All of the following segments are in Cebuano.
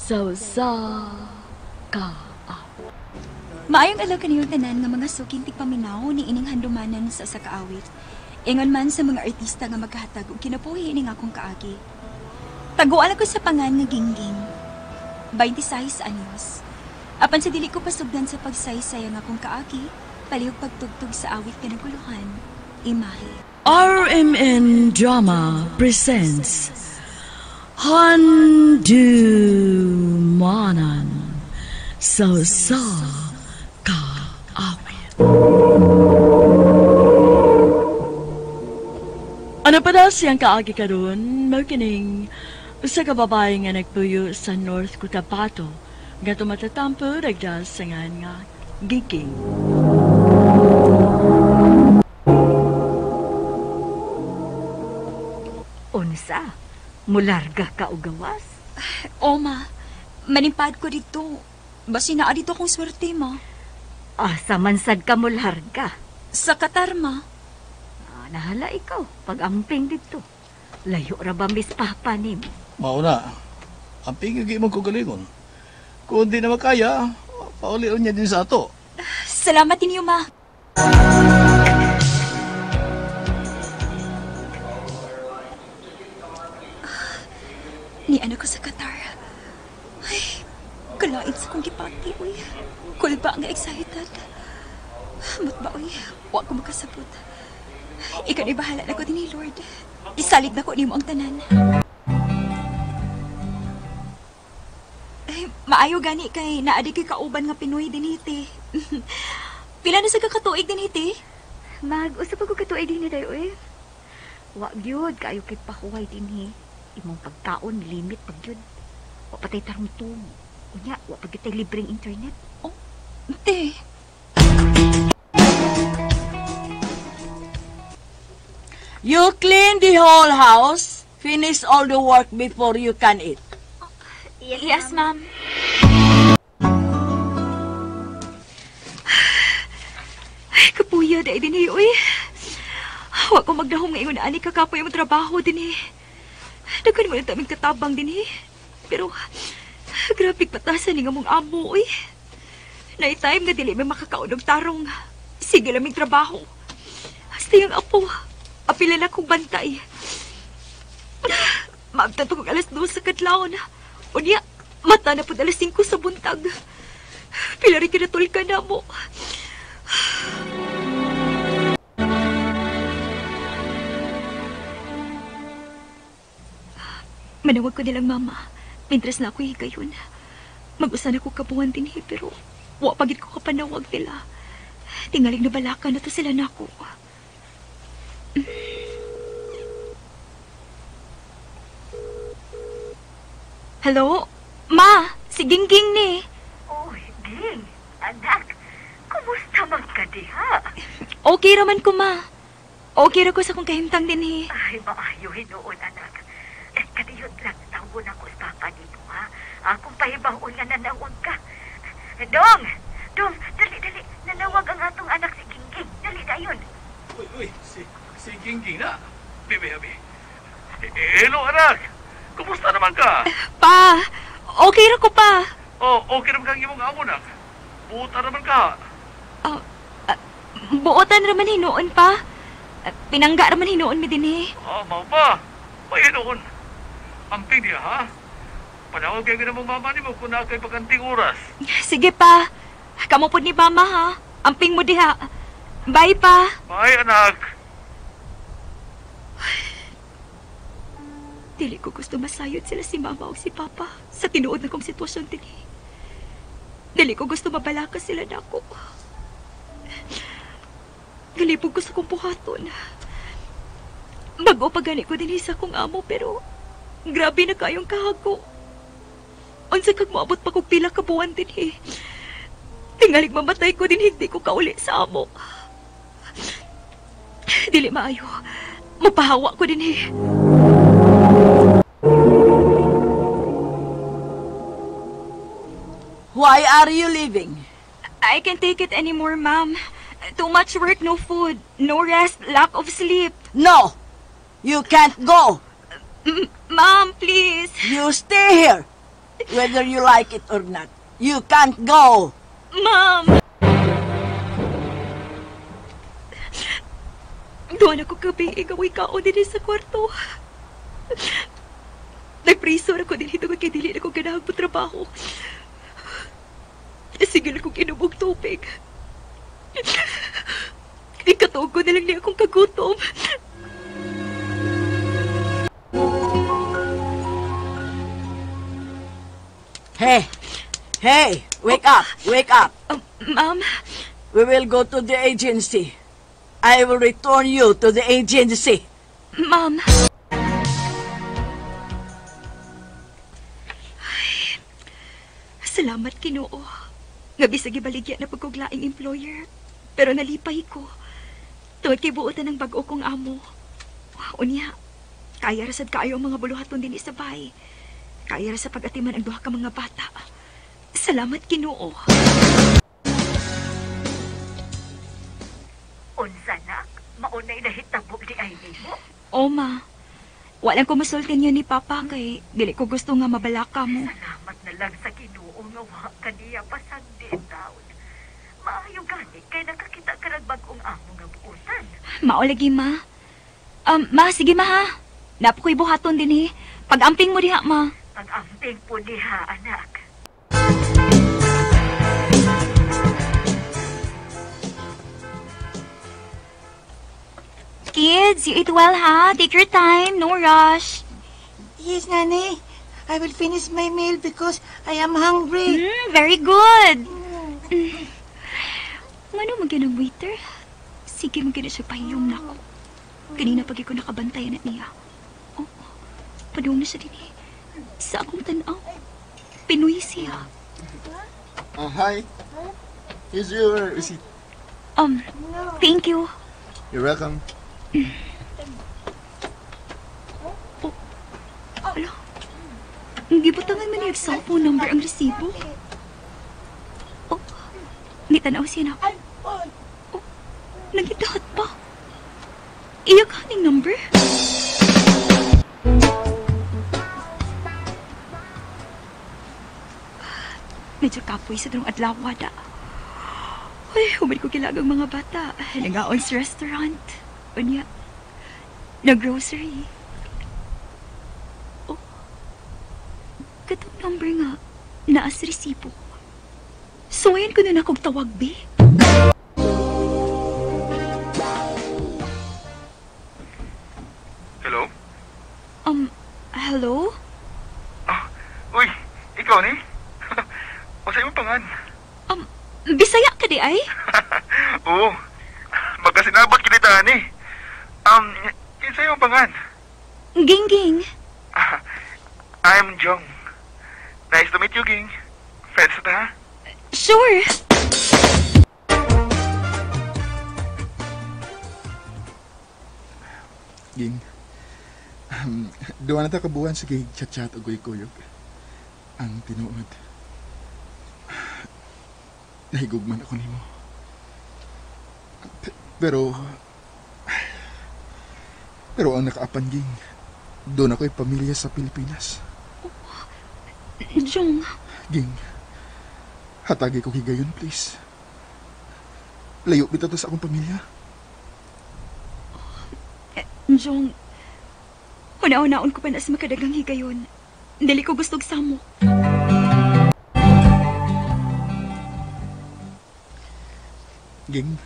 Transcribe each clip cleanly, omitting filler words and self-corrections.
Sa usa ka awit. Maayong adlaw kaniyong tanan nga mga suking tigpaminaw ni ining handumanan sa usa ka awit. Ingon man sa mga artista nga magkahatag og kinabuhi ining akong kaagi. Taguan ako sa pangan nga Gingging. 26 anyos. Apan sa dili ko pasugdan sa pagsaysay ang akong kaagi, palihog pagtugtog sa awit nga naguluhan, imahe. RMN Drama presents Handumanan sa usa ka awit. Ano pa daw siyang kaagi karon, mao kining usa ka babae nga nagpuyo sa North Cotabato nga tumatatampo ragda sa ngan nga Gingging. Unsa? Mularga ka og gawas? Oma, manimpad ko dito. Basi naa dito akong swerte, ma. Asa man sad ka mularga? Sa Qatar, ma. Ah, nahala ikaw, pag-amping dito. Layo ra ba mis papa nimo? Mao na. Amping yung imong kagalingon. Kung di na makaya, paulion niya din sa ato. Salamat ninyo, ma. Ni ano ko sa Qatar. Ay, kalait sa kong gipati, uy. Kulba nga excited. Mut ba, uy? Wa ko makasabot. Ikaw ni bahala na ko din ni Lord. Isalig na ko nimo ang tanan. Ay, maayo gani kay naadi kay kauban nga Pinoy dinhi, te. Pila na sa kakatuig dinhi, te? Mag-usap ako katuig dinhi dayo, uy. Wa gyud kaayo kay pahuway dinhi. Imong pagkaon limit pag gyud. Wa patay tarong tumo. Unya, wa pa gyud tay libreng internet. Oh, te. You clean the whole house, finish all the work before you can eat. Yes, ma'am. Ay, kapuya, dahil din eh, uy. Wa ko magdahom nga ingon ani kakapoy mo trabaho din eh. Daghan mo na taming katabang din eh. Pero, grabe patasan ni nga mong amo, uy. Naitime nga dili may makakaon og tarong. Sige laming trabaho. Hasta yung apo. Apila na kong bantay. Maabtan pa kong 2:00 sa kadlawon. Unya, mata na po 5:00 sa buntag. Pila rin kinatulka na mo. Manawag ko nilang mama. Mintras na ako higayon. Mag-usan ako kabuhan din eh, pero wa pagid ko kapanawag nila. Tingaling na balaka na to sila nako. Hello? Ma, si Gingging ni. Oy, Ging, anak, kumusta man ka diha? Okay raman ko, ma. Okay ra ko sa kong kahimtang din eh. Ay, maayo hinuon, anak. Eh, kadiyot lang, tawgon ako sa papa nimo, ha? Akong pahibaon nga nanawag ka. Dong! Dong, dali, dali. Nanawag ang atong anak si Gingging. Dali dayon. Uy, uy, si Gingging na. Bebe, abi. Hello, anak. Kumusta naman ka? Pa, okay ra ko pa. Oh, okay naman kang imong amo, nak. Buotan naman ka. Oh, buotan raman hinuon pa. Pinangga raman hinuon mi dinhi. Ah, mao pa. May hinuon. Amping diha, ha? Panawag kayo na mong mama nimo kung naa kay pakanting oras. Sige pa. Kamo pod ni mama, ha? Amping mo diha. Bye pa. Bye, anak. Dili ko gusto masayod sila si mama o si papa sa tinuod na kong sitwasyon dinhi. Dili ko gusto mabalaka sila nako. Galipog ko sa kong buhaton. Bago pa gani ko dinhi sa kong amo pero grabe na kayong kahago. Unsa kag moabot pa kog pila ka buwan dinhi. Tingalig mamatay ko dinhi, di ko kauli sa amo. Dili maayo. Mapahawa ko dinhi. Why are you leaving? I can't take it anymore, ma'am. Too much work, no food, no rest, lack of sleep. No! You can't go! Ma'am, please. You stay here. Whether you like it or not. You can't go. Ma'am! Doon ako gabi, ikaw ikaw din sa kwarto. Nagpriso ako din ito kay dili na ko ganahag po trabaho. Sige na kong inubog tubig. Ikatuog ko na lang niya akong kagutom. Hey! Hey! Wake up! Wake up! Ma'am? We will go to the agency. I will return you to the agency. Ma'am. Ay, salamat, Kinoo. Nga bisag gibaligya na pagkuglaing employer. Pero nalipay ko. Tungod kay buotan ng bag-o kong amo. Unya, kaya ra sad kaayo ang mga buluhaton din sa bahay. Kaya ra sa pag-atiman ang duha ka mga bata. Salamat, Kinoo. Unsa nak? Maunay nahitabo di ay nimo. O, ma. Walang kumusultin yun ni Papa kay dili ko gusto nga mabalaka mo. Salamat na lang sa Ginoo nga wa kaniya pasagdi taon. Maayo gani kay nakakita ka ng bag-ong amo nga buotan. Mao lagi, ma. Ma, sige ma ha. Napo ko'y buhaton din eh. Pag-amping mo diha, ma. Pag-amping po diha, anak. Kids, you eat well, ha? Take your time. No rush. Yes, Nanny. I will finish my meal because I am hungry. Very good. Ngano magyan ang waiter? Sige, magyan na siya pahiyom na ako. Kanina pag ko nakabantayan na niya. Oh, padung na siya din eh. Sa akong tanaw. Pinoy siya. Hi. Here's your receipt. Thank you. You're welcome. Oh, ala. Gibutangan man niya cellphone number ang resibo. Oh, nitanaw siya na ako. Oh, nagitahat pa. Iya ka ning number? Medyo kapoy sa drong adlaw, wada. Ay, humid ko kilagang mga bata. Nangaon sa restaurant. Unya, nag-grocery. Oh, katong number nga, naas resibo. So, ngayon ko na akong tawag, be. Hello? Hello? Ah, uy, ikaw ni? O sa imong pangan? Bisaya ka di ay? Oo. Magkasinabot kinita ni. Kinsa imong pangan? Ging-ging. I'm Jong. Nice to meet you, Ging. Friends na ta, ha? Sure. Ging, duwa na ta kabuhan sa kay chat-chat o kuyog. Ang tinuod. Nahigugman ako nimo. Pero ang nakaapan, Ging, doon ako'y pamilya sa Pilipinas. Jong. Ging, hatagi ko higayon, please. Layo bitaw to sa akong pamilya. Jong, una-unaon ko pa na sa makadagang higayon. Dili ko gustog samok. Ging,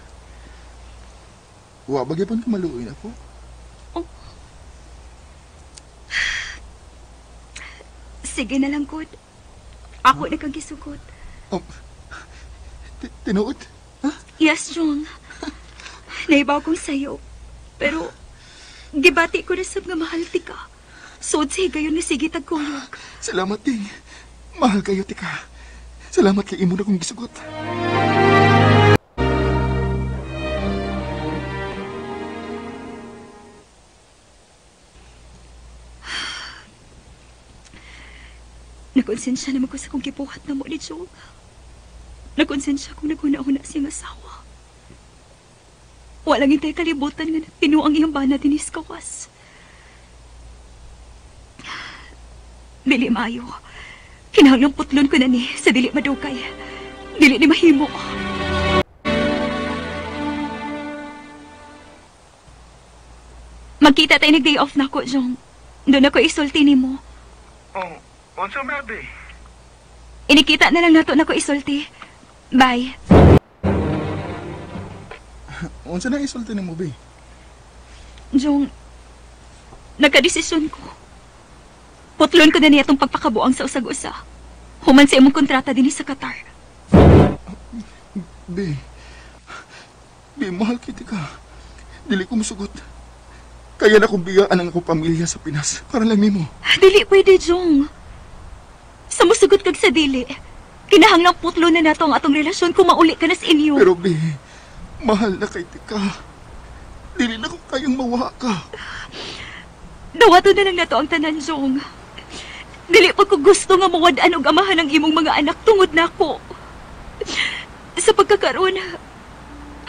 wa ba gyapon ka maluoy na ako? Oh. Sige na lang, good. Ako na kang gisugot. Oh, tinuod? Ha? Yes, Jong. Naibaw kong sayo. Pero, gibati ko na sab nga mahal ti ka. Sod sa higayon nga sige tagkuyog. Salamat, Ting. Mahal kayo, tika. Salamat kay imo na kong gisugot. Nakonsensya naman ko sa kong gibuhat na mo ni Jong. Nakonsensya kung naghuna-huna siyang asawa. Walang intay kalibutan nga pinuang iyang bana dinis kawas. Dili maayo. Kinahanglang putlon ko na ni sa dili madugay. Dili ni mahimo. Magkita tayo nag-day off na ko, Jong. Doon ako isulti ni mo. Oh, unsa may abi? Inikita na lang nato na ko isulti. Bye. Unsa na isulti nimo, be? Jong, nagkadesisyon ko. Putlon ko na niya itong pagpakabuang sa usag-usa. Human sa imong kontrata din sa Qatar. Be, mahal kita ka. Dili ko musugot. Kaya na kong bigaan ang akong pamilya sa Pinas. Para lang nimo. Dili pwede, Jong. Sa musugot kag sa dili, kinahanglang putlo na nato ang atong relasyon kung mauli ka na sa inyo. Pero, be, mahal na kay tika. Dili na ko kayang mawa ka. Dawato na lang nato ang tanan, Jong. Dili pa ko gusto nga mawad-an og amahan ang imong mga anak tungod nako. Sa pagkakaroon,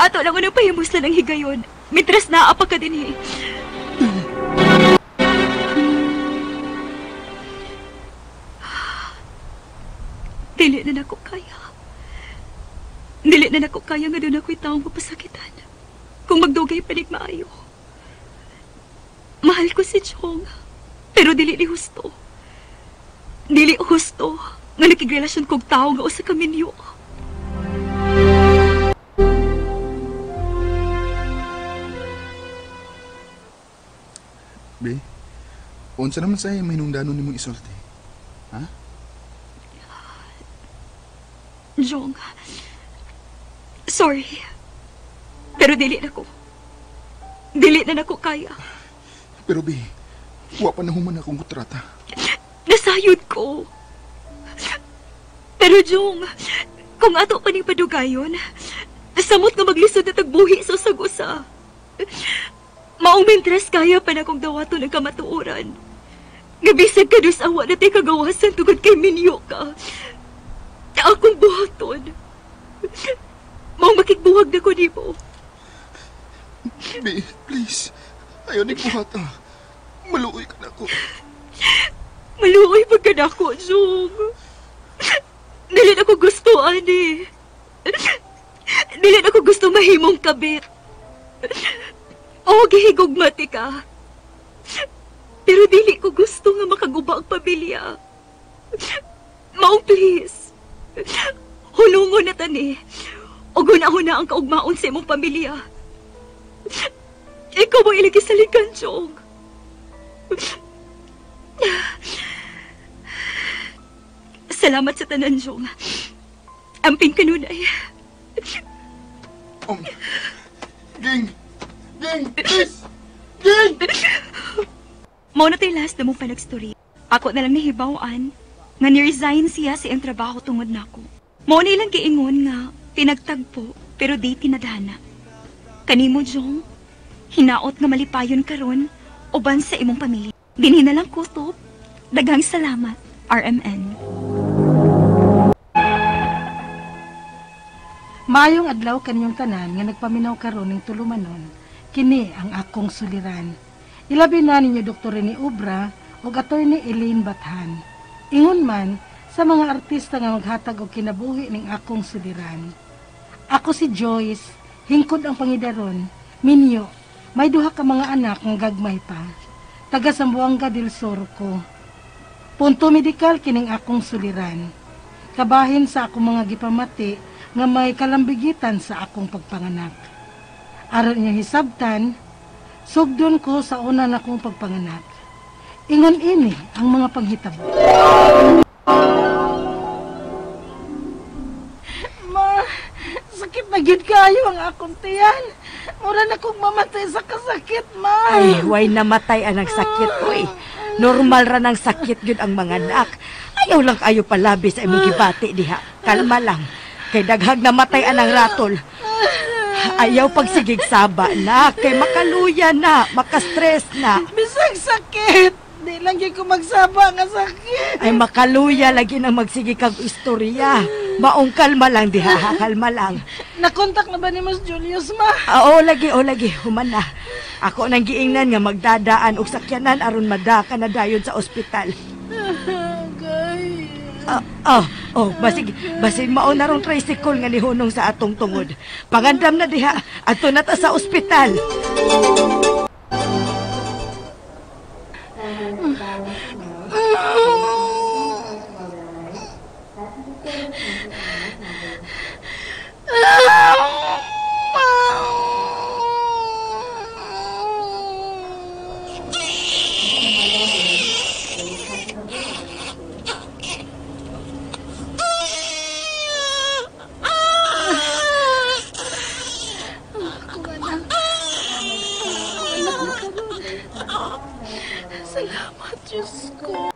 ato lang unang pahimuslan ang higayon. Mitres naa pa ka dinhi. Dili na nako kaya. Dili na nako kaya nga doon ako'y taong mapasakitan. Kung magdugay panig maayo. Mahal ko si Chong, pero dili ni husto. Dili husto nga nakigrelasyon kog tao nga usa ka minyo. Be, unsa naman sa mahinungdanon nimong isulti? Ha? Jong, sorry. Pero dili na ko. Dili na nako kaya. Pero be, wa pa nahuman akong kontrata. Nasayod ko. Pero Jong, kung ato pa ning padugayon, samot nga maglisod na tagbuhi sa usag-usa. Maong mintres kaya pa na kong dawaton ang kamatuoran. Nga bisag ka dos awa na tay kagawasan tungod kay minyo ka. Akong buhaton. Maong makigbuhag na ko nimo. Be, please. Ayaw ni buhata. Maluoy ka na ako. Maluoy pa ka na ako, Jong. Dili na ko gusto, ani. Dili na ko gusto mahimong kabit. O, gihigugmati ka. Pero dili ko gusto nga makaguba ang pamilya. Maong please. Hulungon na tani. O guna-huna ang kaugmaon sa imong pamilya. Ikaw mo ilagi sa ligan, Jong. Salamat sa tanan, Jong. Amping kanunay. Ging! Ging! Please! Ging! Mao na to'y last na mong panagstorya. Ako na lang nahibaw-an nga ni-resign siya sa iyang trabaho tungod nako. Mao na ilang giingon nga pinagtagpo pero di tinadhana. Kanimo, Jong, hinaot nga malipayon karon uban sa imong pamilya. Dinhi na lang kutob. Daghang salamat, RMN. Maayong adlaw kaninyong tanan nga nagpaminaw karon ning tulumanon. Kini ang akong suliran. Ilabi na ninyo Dr. Rene Obra ug Attorney Elaine Bathan. Ingon man sa mga artista nga maghatag og kinabuhi ning akong suliran. Ako si Joyce, hingkod ang pangidaron, minyo, may duha ka mga anak nga gagmay pa. Taga Zamboanga del Sur ko. Punto medikal kining akong suliran. Kabahin sa akong mga gipamati nga may kalambigitan sa akong pagpanganak. Aron inyong hisabtan, sugdon ko sa una na kong pagpanganak. Ingon ini ang mga panghitabo. Ma, sakit na gid kaayo ang akong tiyan. Mura na kong mamatay sa kasakit, ma. Ay, way namatay anang sakit, oy. Normal ra nang sakit gyud ang mga anak. Ayaw lang kayo palabi sa imong gibati diha. Kalma lang. Kay daghag namatay anang ratol. Ayaw pagsigig saba na. Kay makaluya na, makastress na. Bisag sakit. Di lang gyud ko magsaba nga sakit. Ay makaluya lagi nang magsige kag istorya. Maong kalma lang diha, ha? Kalma lang. Nakontak na ba ni Mas Julius, ma? Oo, lagi, o lagi. Human na. Ako nang giingnan nga magdadaan og sakyanan aron madaka na dayon sa ospital. Gay. Oh, basig mao na rong tricycle nga nihunong sa atong tungod. Pangandam na diha, adto na ta sa ospital. Salamat, Diyos ko.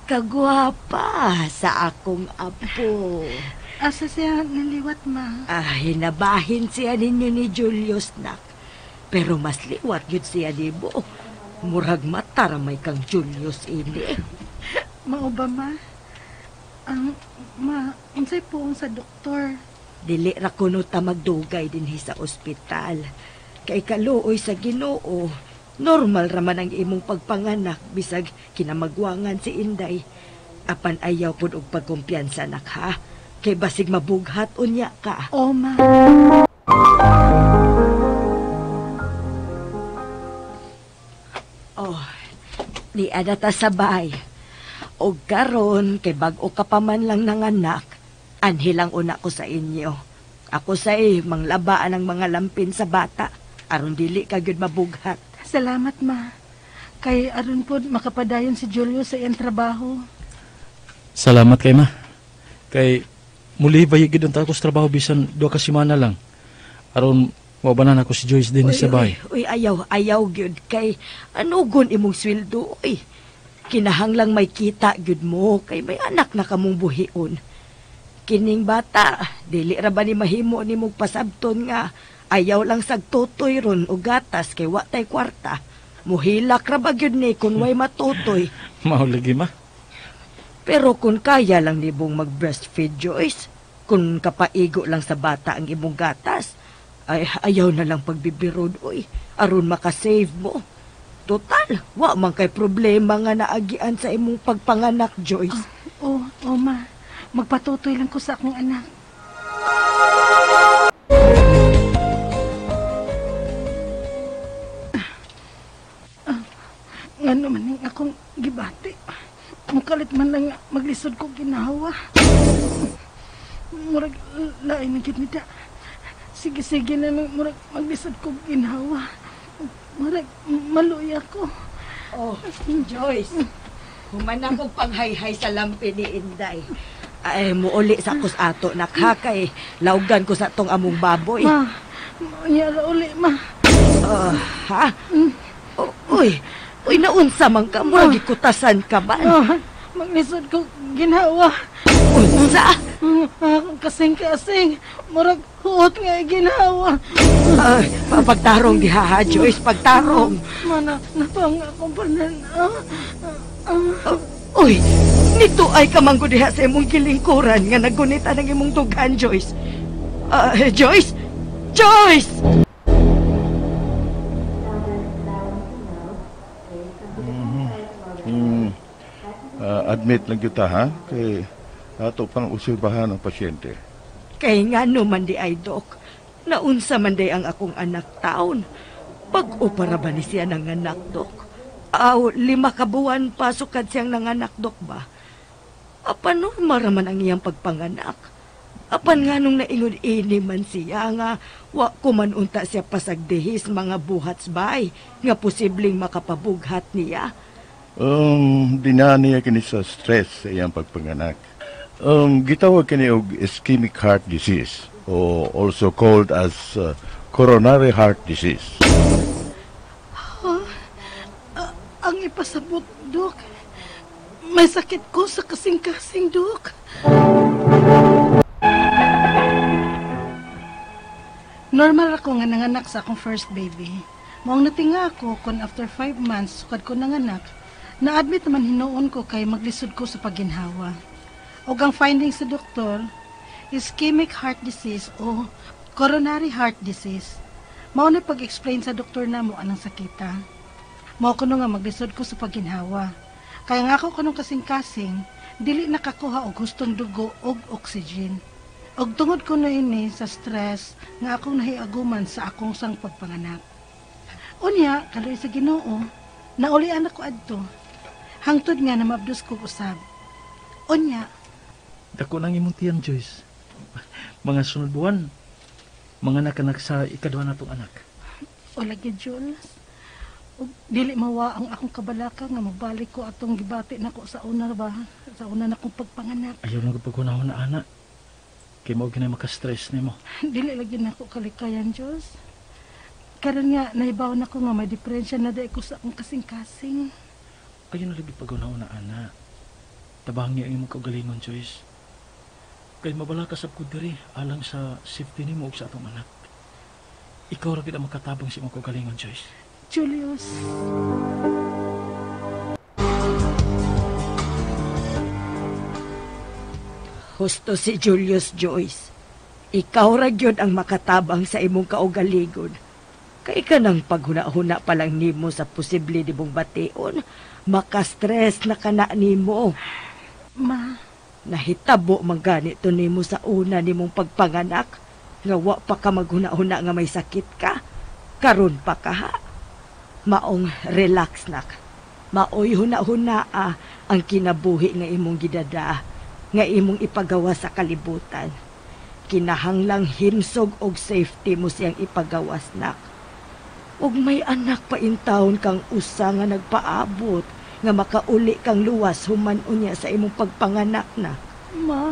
Kagwapa sa akong apo. Asa siya naliwat, ma? Ah, hinabahin siya ninyo ni Julius, nak. Pero mas liwat yun siya nibo. Murag mata ramay kang Julius ini. Mao ba, ma? Ang, ma, unsay puong sa doktor? Dili ra kuno ta magdugay dinhi sa ospital. Kay kaluoy sa Ginoo, normal ra man ang imong pagpanganak bisag kinamagwangan si Inday. Apan ayaw pud og pagkumpiyansa, nak, ha. Kay basig mabughat unya ka. O, ma. Oh, di ada ta sabay. Og karon kay bag-o ka pa man lang nanganak, anhi lang una ko sa inyo. Ako say manglabaan ang mga lampin sa bata aron dili ka gyud mabughat. Salamat, ma. Kay aron pod makapadayon si Julio sa iyang trabaho. Salamat kay ma. Kay muli ba gyud ang ako sa trabaho bisan 2 ka semana lang. Aron maubanan ako si Joyce din sa bahay. Uy, ayaw gyud kay anugon imong sweldo uy. Kinahanglang may kita gyud mo kay may anak na kamong buhion. Kining bata, dili ra ba ni mahimo nimong pasabton nga ayaw lang sagtutoy ron o gatas kay wa tay kwarta. Muhilak ra ba gyud ni kun way matutoy. Mao lagi, ma. Pero kung kaya lang nibong mag-breastfeed, Joyce, kung kapaigo lang sa bata ang imong gatas, ay ayaw na lang pagbibirod, uy, aron makasave mo. Total, wa man kay problema nga naagian sa imong pagpanganak, Joyce. Oh, ma. Magpatutoy lang ko sa akong anak. Ngano man ning akong gibati. Mukalit man lang maglisod ko ginawa. Murag lain ang kinita. Sige-sige na lang murag maglisod ko ginawa. Murag maluya ko. Oh, Joyce. Human akong panghayhay sa lampi ni Inday. Ay, muuli sa akos ato, nakhakay. Laugan ko sa tong among baboy. Ma, manyara uli, ma. Ha? Oh, uy, uy, naunsa man ka? Murag ikutasan ka man. Maglisod ko ginawa. Unsa? Kasing-kasing. Murag huot nga ginawa. Pagtarong diha, ha, Joyce, pagtarong. Mana, napang akong pananaw. Uy, nito ay kamanggo diha sa imong gilingkuran nga nagunita ng imong dughan, Joyce. Joyce? Joyce! Admit lang kita, ha? Kay ato pang usilbahan ang pasyente. Kay nga no man di ay, Dok. Naunsa man di ang akong anak taon. Pag-upara ba ni siya ng anak, Dok? Aw, 5 ka buwan pa sukad siyang nanganak, Dok ba? Apan normal raman ang iyang pagpanganak. Apan nga nung naingon ini man siya nga wa ko man unta siya pasagdihis mga buhats bay nga posibleng makapabughat niya. Dinaan niya kini sa stress sa iyang pagpanganak. Gitawag kini og ischemic heart disease o also called as coronary heart disease. Ang ipasabot, Dok. May sakit ko sa kasing-kasing, Dok. Normal ako nga nanganak sa akong first baby. Maong natinga ako kung after 5 months sukad ko nanganak, na-admit naman hinuon ko kay maglisod ko sa pagginhawa. Og ang findings sa doktor, ischemic heart disease o coronary heart disease. Mao na pag-explain sa doktor namo anang sakita. Mao kuno nga maglisod ko sa pagginhawa. Kaya nga ako kunong kasing-kasing, dili nakakuha og hustong dugo og oxygen. Og tungod ko na ini sa stress nga akong nahiaguman sa akong sang pagpanganak. Unya, kaluoy sa Ginoo, naulian ako adto. Hangtod nga na maabdos ko usab. Unya, Dako nang imong tiyan, Joyce. Mga sunod buwan, mga nakanak sa ikaduha natong anak. O lagi, Jules. Og dili mawa ang akong kabalaka nga mabalik ko atong gibati nako sa una ba, sa una nakong pagpanganak. Ayaw na paghunahon na ana. Kay mao ginay maka-stress nimo. Dili lagi nako kalikayan, Jules. Karon nga nahibaw nako nga may diferensya na dai ko sa akong kasing-kasing. Ayaw na lagi paghunahon na ana. Tabangi ang imong kaugalingon, Joyce. Kay mabala ka sab ko diri alang sa safety nimo ug sa atong anak. Ikaw ra gid ang makatabang sa imong kaugalingon, Joyce. Julius. Husto si Julius, Joyce. Ikaw ra gyud ang makatabang sa imong kaugalingon. Kay ka nang paghuna-huna pa lang nimo sa posible nimong bation, makastress na kana nimo. Ma, nahitabo man ganito nimo sa una nimong pagpanganak, nga wa pa ka maghuna-huna nga may sakit ka, karon pa ka ha. Maong relax nak. Maoy huna-huna ang kinabuhi nga imong gidada, nga imong ipagawa sa kalibutan. Kinahanglang himsog og safety mo siyang ipagawas nak. Og may anak pa in town kang usa nga nagpaabot, nga makauli kang luwas human unya sa imong pagpanganak na. Ma.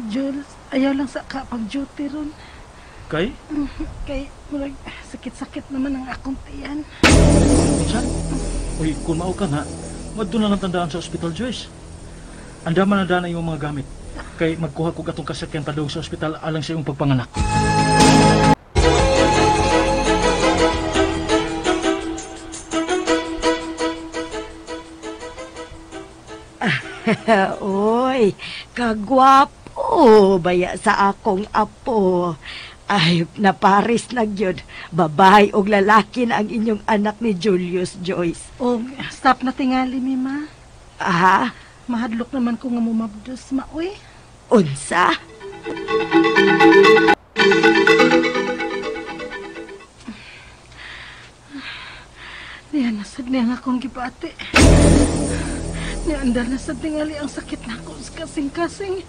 Jules, ayaw lang sa ka pag-duty ron. Kay? Kay, murag, sakit-sakit naman ang akong tiyan. Unsa? Uy, kung mao ka nga, madto na lang tandaan sa ospital, Joyce. Andaman na daan ang imong mga gamit. Kay magkuha kog atong kasakyan padung sa ospital alang sa imong pagpanganak. Oy, kagwapo baya sa akong apo. Ay, naparis na gyud. Babae og lalaki na ang inyong anak ni Julius, Joyce. Og stop na tingali mi, ma. Aha? Mahadlok naman ko nga mumabdos, ma, uy. Unsa? Niya nasad niya nga akong gibati. Niya andar nasad tingali ang sakit na ako sa kasing-kasing.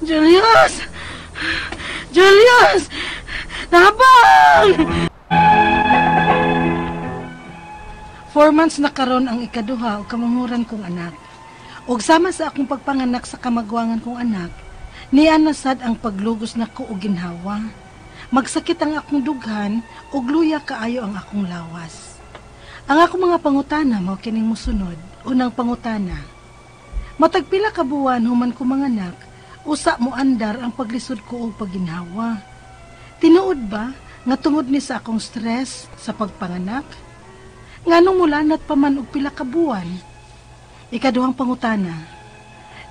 Julius! Julius! Nabang! 4 months na karon ang ikaduha o kamanguran kong anak. Og sama sa akong pagpanganak sa kamagwangan kong anak, niya nasad ang paglugos nako og ginhawa. Magsakit ang akong dughan og luya kaayo ang akong lawas. Ang akong mga pangutana mao kining mosunod. Unang pangutana. Matag pila ka buwan human ko manganak, usa mo andar ang paglisod ko og pagginhawa. Tinuod ba nga tungod ni sa akong stress sa pagpanganak? Nganong mulanat pa man og pila ka buwan? Ikaduhang pangutana.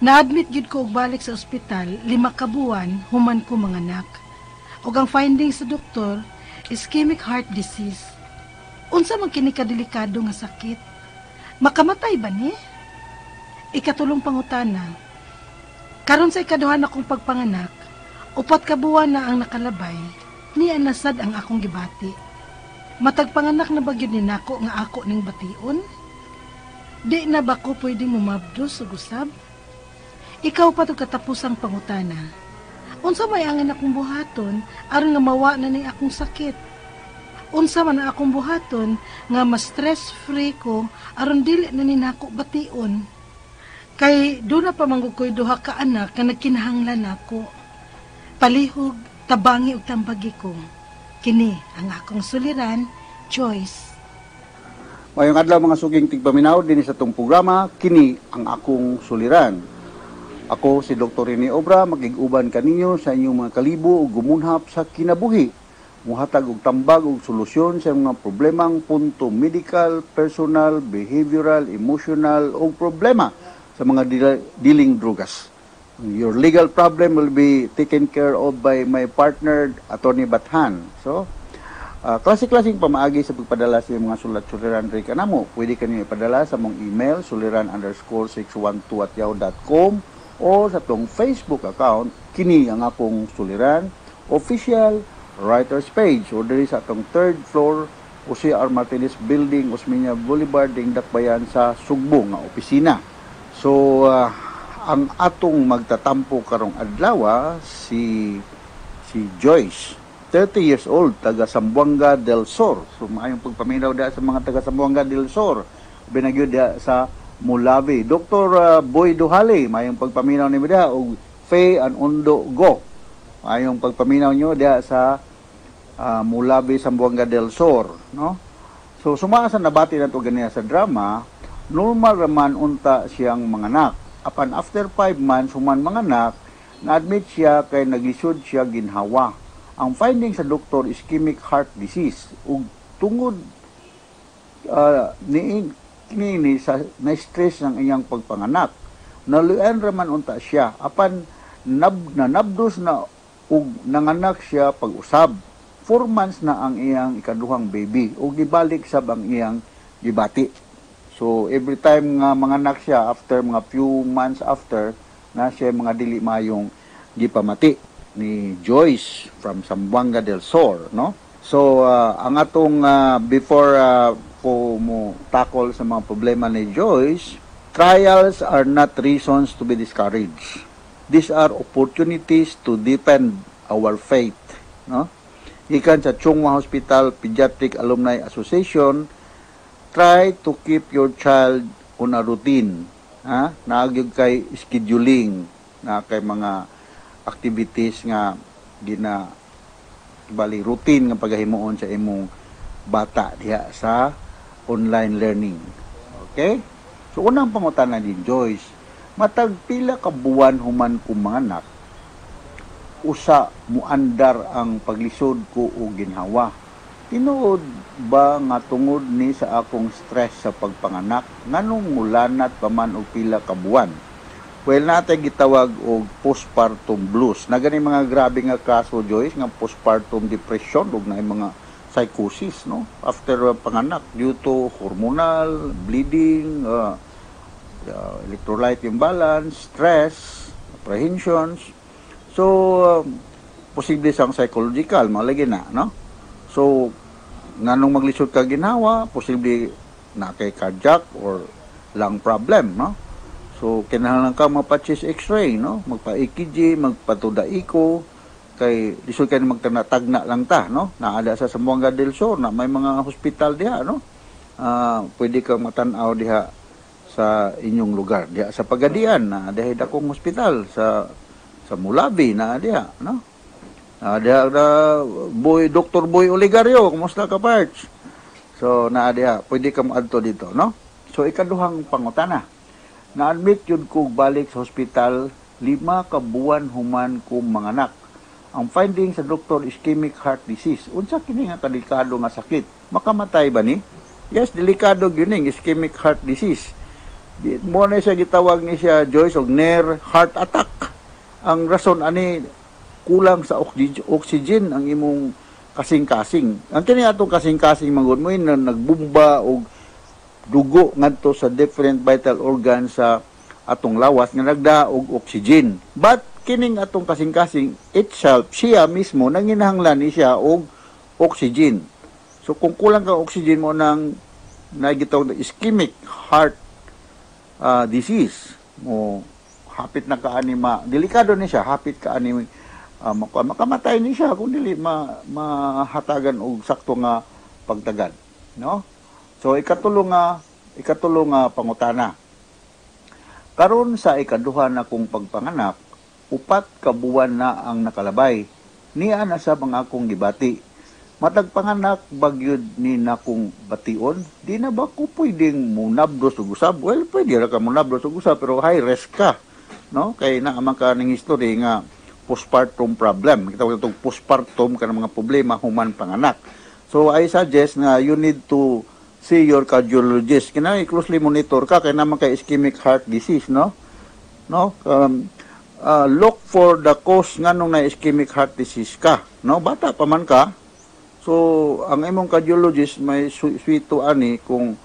Na-admit gyud ko og balik sa ospital 5 ka buwan human ko manganak. Og ang findings sa doktor, ischemic heart disease. Unsa man kini kadelikado nga sakit? Makamatay ba ni? Ikatulong pangutana. Karon sa ikaduha na akong pagpanganak, 4 ka buwan na ang nakalabay, niya nasad ang akong gibati. Matag panganak na ba gyud ni nako nga ako ning bation? Di na ba ko pwede mumabdos ug usab? Ikaw pa to katapusang pangutana. Unsa may angin akong buhaton aron nga mawa na ning akong sakit? Unsa man ang akong buhaton nga mas stress-free ko aron dili na ni nako bation? Kay doon na pa manggukoy duha ka anak nga nagkinahanglan nako. Palihog, tabangi ug tambagi ko. Kini ang akong suliran, Joyce. Mayong adlaw mga suking tigpaminaw dinhi sa atong programa, kini ang akong suliran. Ako si Dr. Rene Obra, makig-uban kaninyo sa inyong mga kalibo ug gumunhap sa kinabuhi. Muhatag og tambag og solusyon sa mga problemang punto medical, personal, behavioral, emotional o problema sa mga dealing drugas. Your legal problem will be taken care of by my partner, Attorney Bathan. So, klase-klaseng pamaagi sa pagpadala sa inyong mga sulat suliran diri kanamo. Pwede kanyo ipadala sa mong email suliran_612@yahoo.com o sa tong Facebook account, Kini ang Akong Suliran Official Writers Page, o diri sa atong third floor, Jose R. Martinez Building, Osmeña Boulevard, Dakbayan sa Sugbo nga opisina. So, ang atong magtatampo karong adlaw si si Joyce, 30 years old, taga Zamboanga del Sur. So maayong pagpaminaw diha sa mga taga Zamboanga del Sur. Binagyo diha sa Molave. Dr. Boy Duhali, maayong pagpaminaw nimo diha, ug Faye and Undo Go. Maayong pagpaminaw nyo diha sa Molave, Zamboanga del Sur, no? So suma sa nabati nato ganiya sa drama, normal raman unta siyang manganak. Apan after 5 months human manganak, na-admit siya kay naglisod siya ginhawa. Ang finding sa doktor, ischemic heart disease, ug tungod ni kini sa na-stress ng iyang pagpanganak. Naluyan raman unta siya, apan nanabdos na ug nanganak siya pag-usab. 4 months na ang iyang ikaduhang baby ug gibalik sab ang iyang gibati. So every time nga manganak siya, after mga few months after na siya mga dili mayong gipamati ni Joyce from Zamboanga del Sur, no? So ang atong before ko mo tackle sa mga problema ni Joyce, trials are not reasons to be discouraged. These are opportunities to deepen our faith, no? Gikan sa Chong Hua Hospital Pediatric Alumni Association, try to keep your child on a routine. Ha? Naa gyud kay scheduling, na kay mga activities nga gina bali routine nga pagahimuon sa imong bata diha sa online learning. Okay? So unang pangutana ni Joyce, matag pila ka buwan human ko manganak, usa muandar ang paglisod ko og ginhawa? Tinuod ba nga tungod ni sa akong stress sa pagpanganak? Nganong mulanat pa man og pila ka buwan? Well, natay gitawag og postpartum blues. Na gani mga grabe nga kaso, Joyce, nga postpartum depression ug na mga psychosis, no, after panganak due to hormonal, bleeding, electrolyte imbalance, stress, apprehensions. So posible sang psychological malagi na, no? So nganong maglisod ka ginhawa? Posible na kay cardiac or lung problem, no? So kinahanglan ka magpa-chest x-ray, no, magpa-EKG, magpatuda echo, kay lisod kay magtagna lang ta, no? Naa sa Zamboanga del Sur na may mga hospital diha, no? Pwede ka matan-aw diha sa inyong lugar, diha sa Pagadian na diha dakong hospital, sa Molave na diha, no? Diha na Boy Dr. Boy Oligario, kumusta ka, Parch? So naa diha, pwede ka moadto dito, no? So ikaduhang pangutana, na-admit yun ko balik sa hospital 5 ka buwan human ko manganak. Ang finding sa doktor, ischemic heart disease. Unsa kini nga kadelikado nga sakit? Makamatay ba ni? Yes, delikado gyud ning ischemic heart disease. Mo na siya gitawag ni siya, Joyce, og near heart attack. Ang rason ani, kulang sa oxygen ang imong kasing-kasing. Ang kini atong kasing-kasing manggod mo na nagbumba og dugo ngadto sa different vital organs sa atong lawas nga nagda og oxygen. But kining atong kasing-kasing itself, siya mismo nanginahanglan ni siya og oxygen. So kung kulang ka oxygen, mo nang nagitawag na ischemic heart disease mo, hapit na ka ani ma delikado ni siya, hapit ka ani makamatay ni siya kung dili mahatagan og sakto nga pagtagad, no? So ikatulo nga pangutana, karon sa ikaduha na kong pagpanganak, 4 ka buwan na ang nakalabay. Niya na sa mga akong gibati. Matag panganak bagyod ni nakong bation, di na ba ko pwedeng munabdos og usab? Well, pwede ra ka munabdos og usab, pero high risk ka, no? Kay naa man ka ning history nga postpartum problem. Kita itong postpartum ka mga problema human panganak. So I suggest na you need to see your cardiologist. Kina closely monitor ka kay naman kay ischemic heart disease, no? No? Um, Look for the cause nganong na ischemic heart disease ka, no? Bata pa man ka. So, ang imong cardiologist may suwito ani kung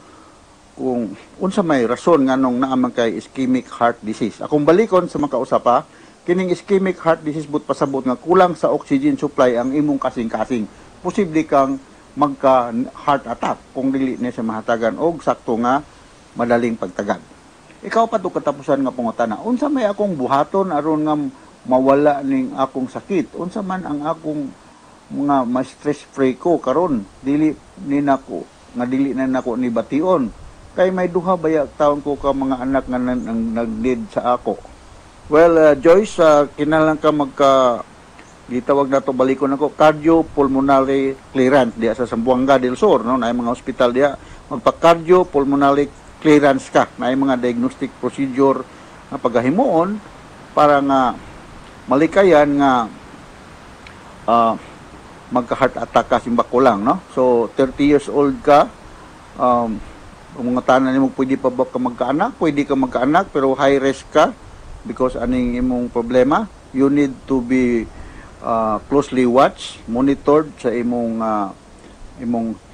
unsa may rason nganong naa man kay ischemic heart disease. Akong balikon sa makausap pa, kining ischemic heart disease but pasabot nga kulang sa oxygen supply ang imong kasing-kasing. Posible kang magka heart attack kung dili ni sa mahatagan og sakto nga madaling pagtagad. Ikaw pa to katapusan nga pangutana, unsa may akong buhaton aron nga mawala ning akong sakit? Unsa man ang akong mga ma-stress free ko karon, dili ni nako nga dili na nako ni bation kay may duha baya taon ko ka mga anak nga nag-need sa ako? Well, Joyce, kinahanglan ka magka gitawag nato, balikon ako, cardiopulmonary clearance diya sa Zamboanga del Sur, no? Naay mga hospital diya, magpa cardiopulmonary clearance ka. Naay mga diagnostic procedure nga pagahimuon para nga malikayan nga magka heart attack ka simbako lang, no? So 30 years old ka, ang mga tanan nimo, pwede pa ba ka magkaanak? Pwede ka magkaanak, pero high risk ka because aning imong problema, you need to be closely watched, monitored sa imong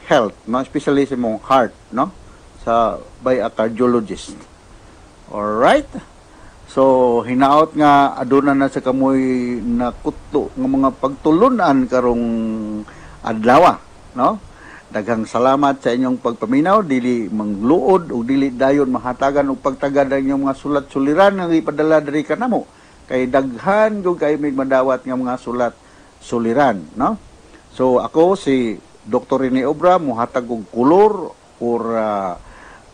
health, no? Especially sa imong heart, no? Sa by a cardiologist. All right? So hinaot nga aduna na sa kamoy nakuto nga mga pagtulunan karong adlaw, no? Daghang salamat sa inyong pagpaminaw, dili mangluod ug dili dayon mahatagan og pagtagad ang inyong mga sulat suliran nga ipadala diri kanamo. Kay daghan gud kay mig madawat nga mga sulat suliran, no? So ako si Dr. Rene Obra, muhatag og kolor or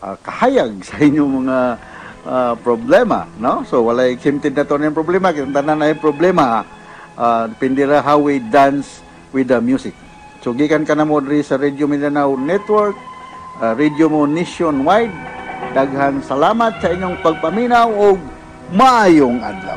kahayag sa inyong mga problema, no? So walay exempted na to ng problema, kay tanan na yung problema. Depende ra how we dance with the music. So gikan ka na mo diri sa Radio Mindanao Network, radio mo nationwide. Daghang salamat sa inyong pagpaminaw og maayong adlaw.